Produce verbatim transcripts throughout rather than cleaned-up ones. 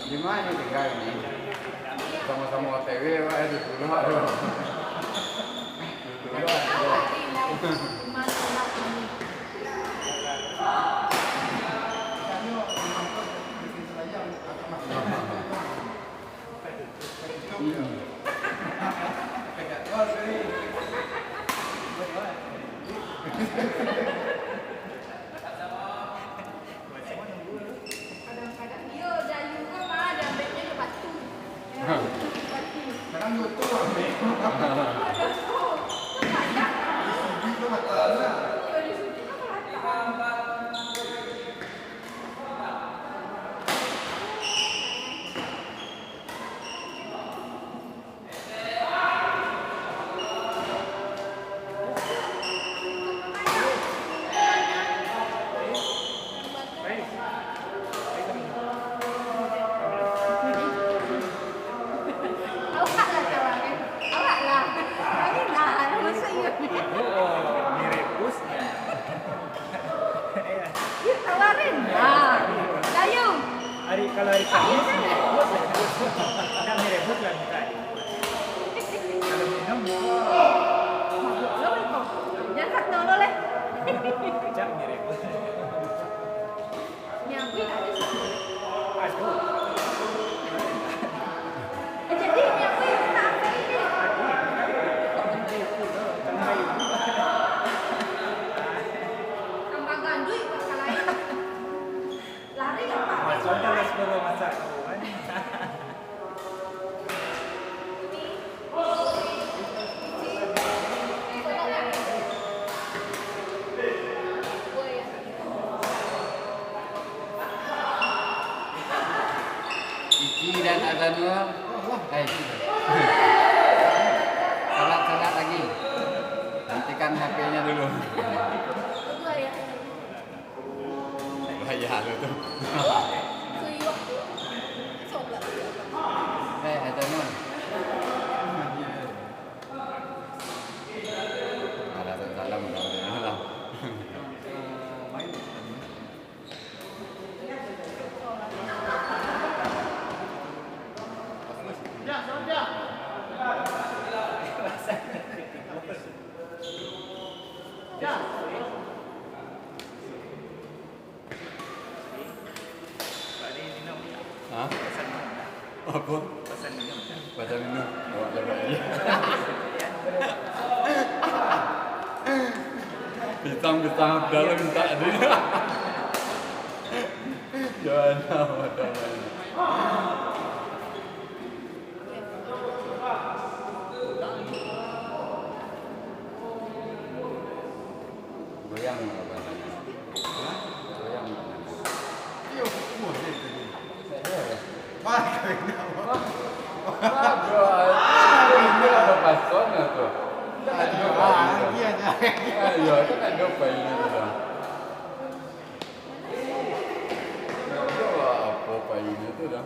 Di ma ni tingga ni? Samo-samo O T W, wak, eh, di pulau tu. Di pulau tu. Kadang-kadang iyo, dayu ko mah, diambeknyo jo batu. Yo, batu. Kadang yo tu ambek. Iyo, tu. Kan banyak, kan? Di sudut tu mata lah. Iyo, di sudut tu mata. Awak lah tawarin. Awak lah. Kami lah. Maksud you. Ibu, oh, mirip Gus, ya. Yuk, tawarin. Ah, Dayung. Hari, kalau hari Kamis, mirip Gus, ya. Nak mirip Gus lah minta. Kalau minum, mabuk lo iko. Jangan sak dulu leh. Cak mirip Gus. Nyampui ada sih. Aduh. Eh, jadi nyampui minta apa ini? Tambah ganduik buat kalai. Lari apa? Masuk dalam sepuluh masak. Iki dan Azanul, hai. Salat-salat lagi. Hentikan H P-nya dulu. Bahaya lo tu. Eh, Azanul. Alasan salam, salam. Hah? Apa? Pasal minum. Awak cakap aja. Pisang-pisang Abdal minta dia. Jangan, Abdal. Goyang, Abang. Hah? Goyang. Iyo, fokus je tadi. Wah, kena, wah. Wah, bro, ini ada pasonnya tu. Aduh, ah, iya, iya. Ah, iya, kan ada painnya tu dah. Nah, itu apa painnya tu dah?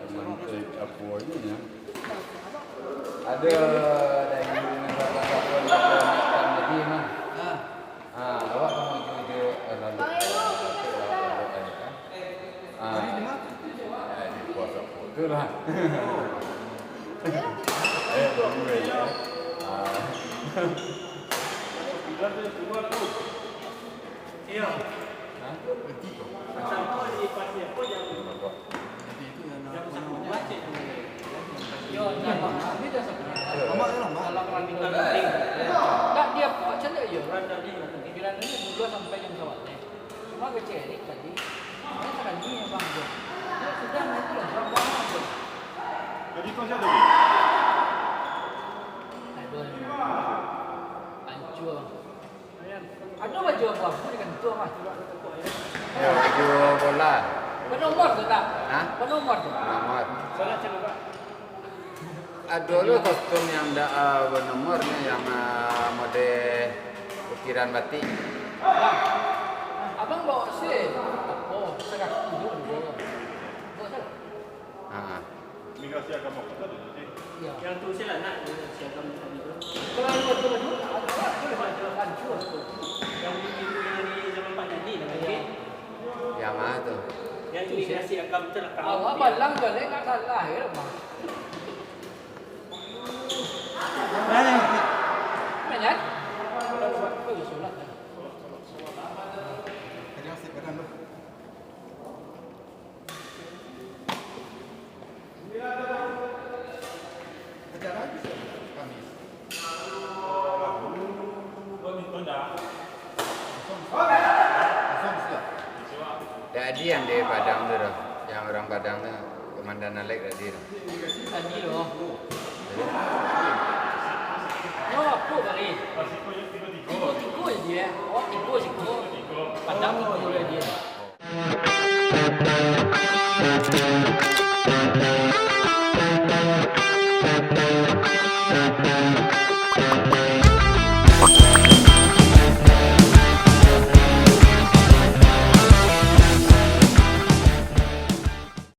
Mantek apo iko nyo? Ado dari makan tadi mah. Ah, awak ka manuju, eh, lalu. Ah. Eh, di pos apo tu lah. Eh, dulu ya. Ah. Iyo. Hah? Berhenti kau. Macam tu di pasti apo jam? Berhenti itu yang nak. Yo, nak. Ini dah sampai. Mamak je lah, Mak. Kalau perhatikan penting. Tak, dia apa macam dia, yo? Orang tadi, pimpinan ini dulu sampai jam sawat ni. Cuma kecil ni tadi. Ini tadi ni, Bang, tu. Dia sudah, itu lah, berapa lama tu? Tadi kau siapa tadi? Aduh, hancur. Ado baju abu-abu di kantua mah. Yo, baju bola. Banomor tu tak? Hah? Banomor tu. Nomor. Ado lo kostum yang ndak, ah, banomor ni, yang, ah, mode ukiran batik. Bang, abang bawa se-, apo, saraku dulu. Bawa salah. Ha. Migrasi agama kota tu, Cik. Iyo. Yang tu silakan, si agama tadi tu. Kalau anu tu, anu, anu, anu, anu, anu, anu. Yang di, yang di zaman Pak Dani lah, Cik. Yang mana tu? Yang tu Awak balang balik nak salah ya, Bang. Banyak? Oh, ya, solat. Tadi yang di Padang tu doh, yang orang Padang tu, Komandan Alek tadi tu. Tadi doh.